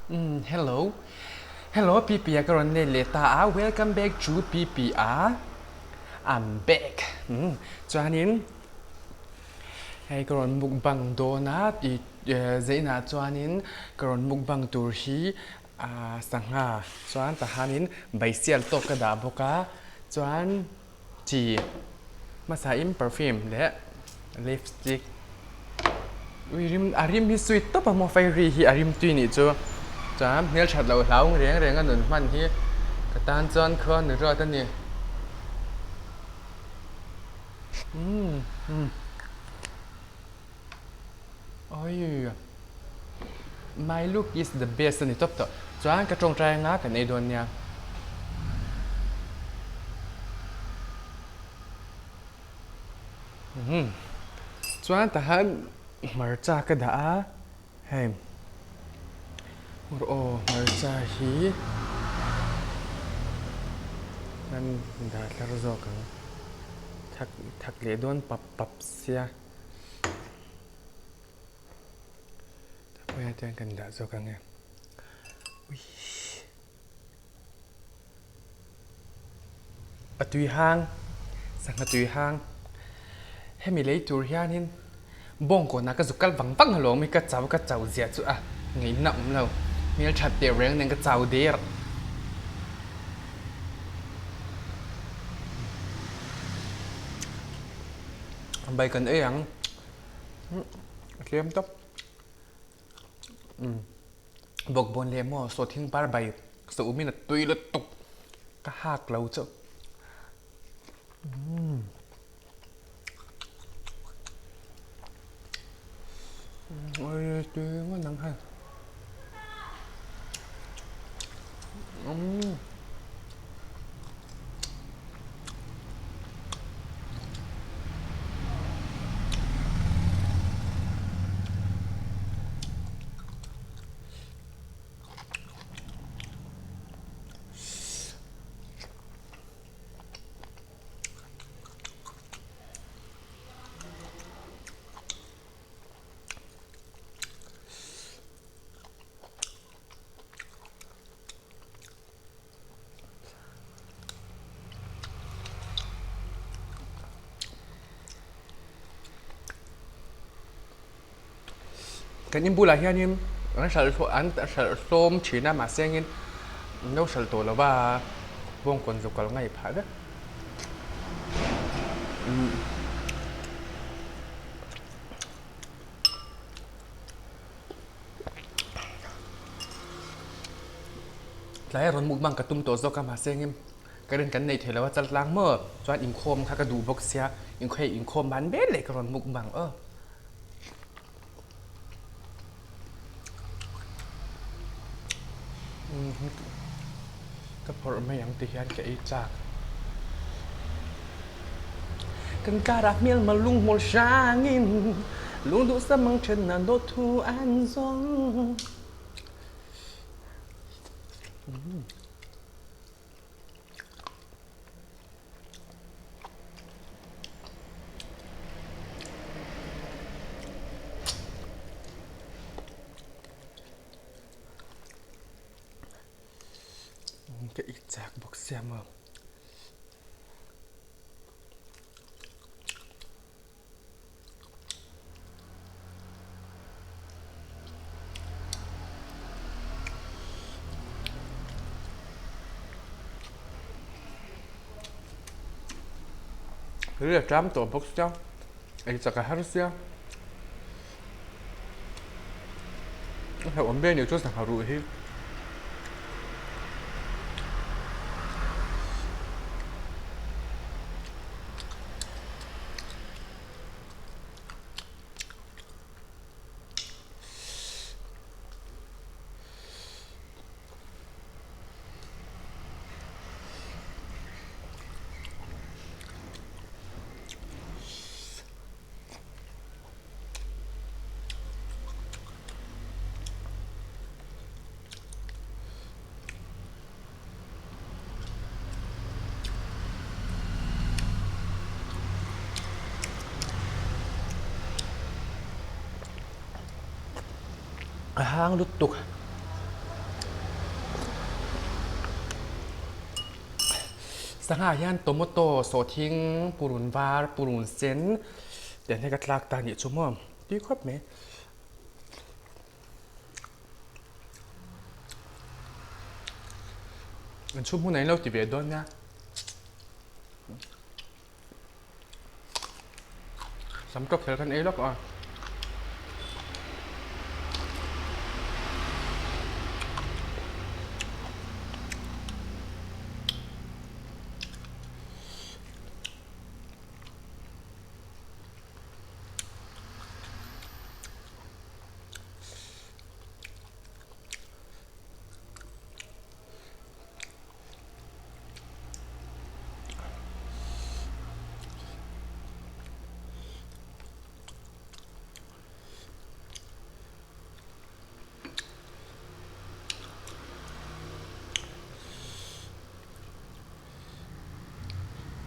Umm hello hello Pipi-a ka rawn let leh ta a welcome back to Pipi-a I'm back umm chuanin hei ka rawn mukbang dawn a ih zeinah chuanin ka rawn mukbang tur hi ah sangha chuan tahanin baisial tawk ka dah bawk a chuan Chi hmasain perfume leh lipstick ui rim a rim hi sweet tawp a maw fairy hi a rim tui nih chu chuan hmelthat loh hlau reng reng a nun hman hi ka tan chuan khuan ni ruat a ni umm umm awii my look is the best a ni tawp tawh chuan ka tawngtai anga kan ei dawn nia. Umm chuan tahan hmarcha ka dah a hei aw hmarcha hi kan dah tlar zawk ang thak thak leh dawn pap pap sia. Hmaiah chuan kan dah zawk ang e. A tui hang, sangha tui hang. Hemi lei tur hianin bawngkawnah ka zuk kal vang vang alawm i ka chau ka chau ziah chu a ngaihna awm lo. Hmelthat teh reng nen ka chau der. Bai kan ei ang. A tlem tawp. Bawkbawn leh maw sawhthing par bai sa umin a tui lutuk ka hak lo chu. Oi tui ngawt ang hei. Kan in bulah hianin an hralh an hralh hlawm thin a mahse engin an lo hralh tawh lo va bawngkawn zuk kal ngaih phah vek. Tlai a rawn mukbang ka tum tawh zawk a mahse engem current kan nei thei lo a chal tlang maw chuan inkhawm kha ka duh bawk sia inkhawih inkhawm ban vel leh ka rawn mukbang aw. Ka phawrh mai ang ti hian ka ei chak. Kan karah hmelma lunghmul hrangin lungduhsa mang then a dawt thu an zawng. Ka ik chak bawk sia maw. Ri a tlam tawh bawk sia, ei chak a har sia. A hlauhawm ber nih chu sangha ruh hi. A hang lutuk. Sangha hian tomato, sawhthing, purun var, purun sen te an hei ka tlak ta nih chu maw tui khawp mai. An chhum hunah in lo ti ve dawn nia. Sam tawk fel kan ei lawk a.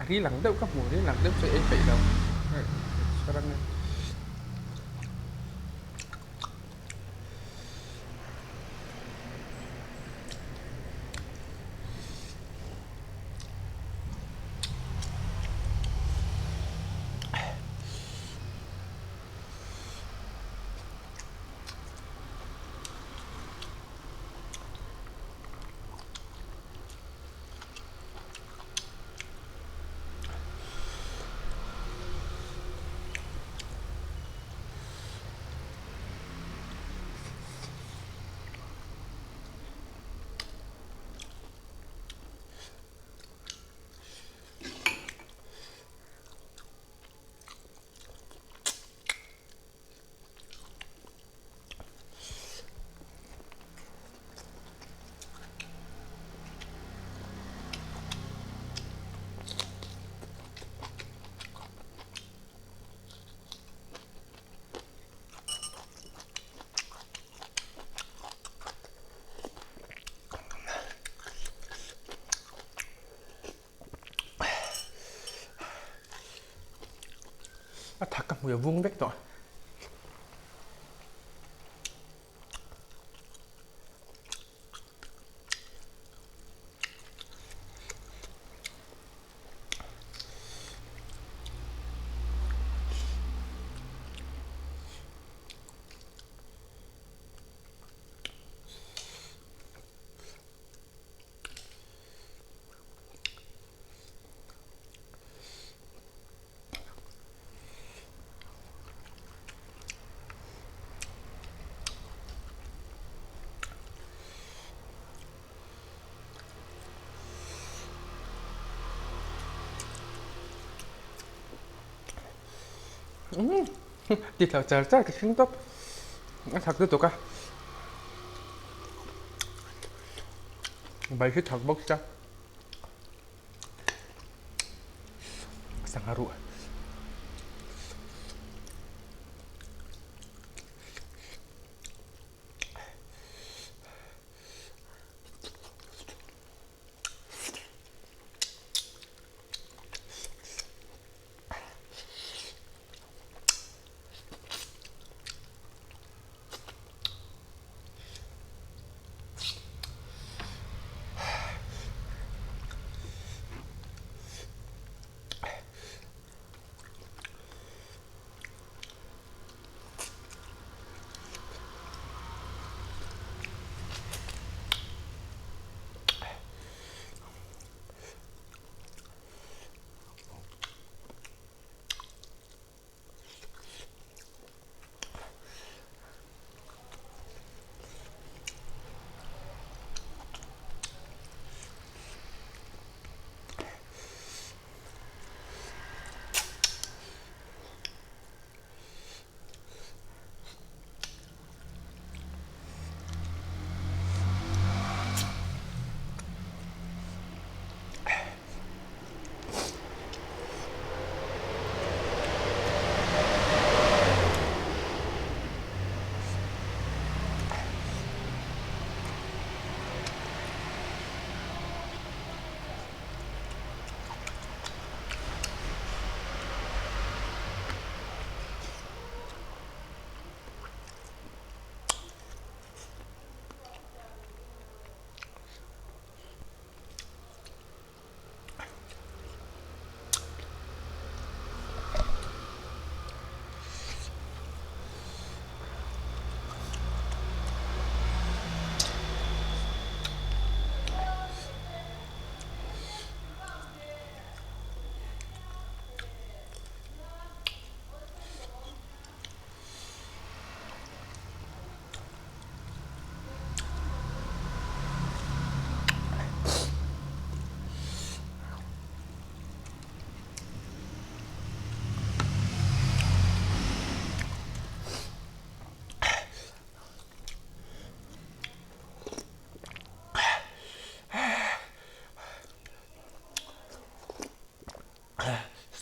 A ri lang deuh ka hmu ri lang deuh chu ei peih lo A thak ka hmui a vung vek tawh. Ti thla char char ka hring tawp a thak lutuk a bai hi thak bawk sia. Sangha ruh.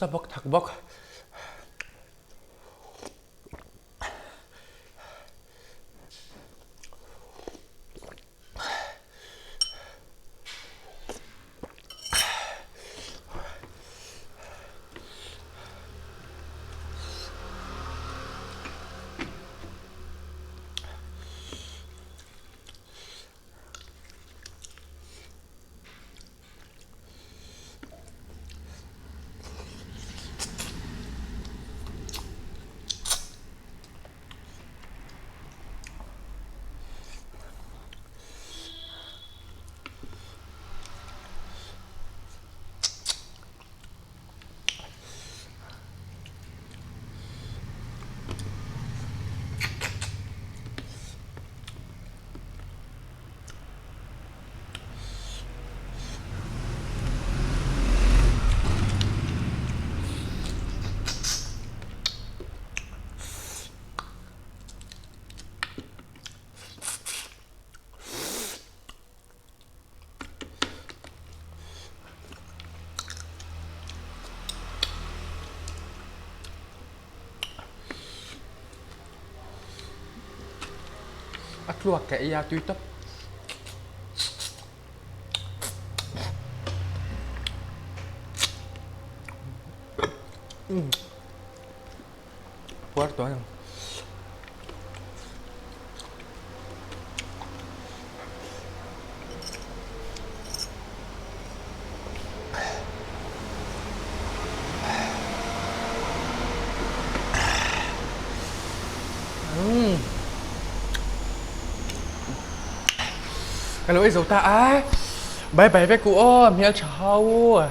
Sa bawk thak bawk. A tluak ka ei a tui tawp. Puar tawh ang. Ka lo ei zo ta a. Bye bye vek u aw, hmeltha ho.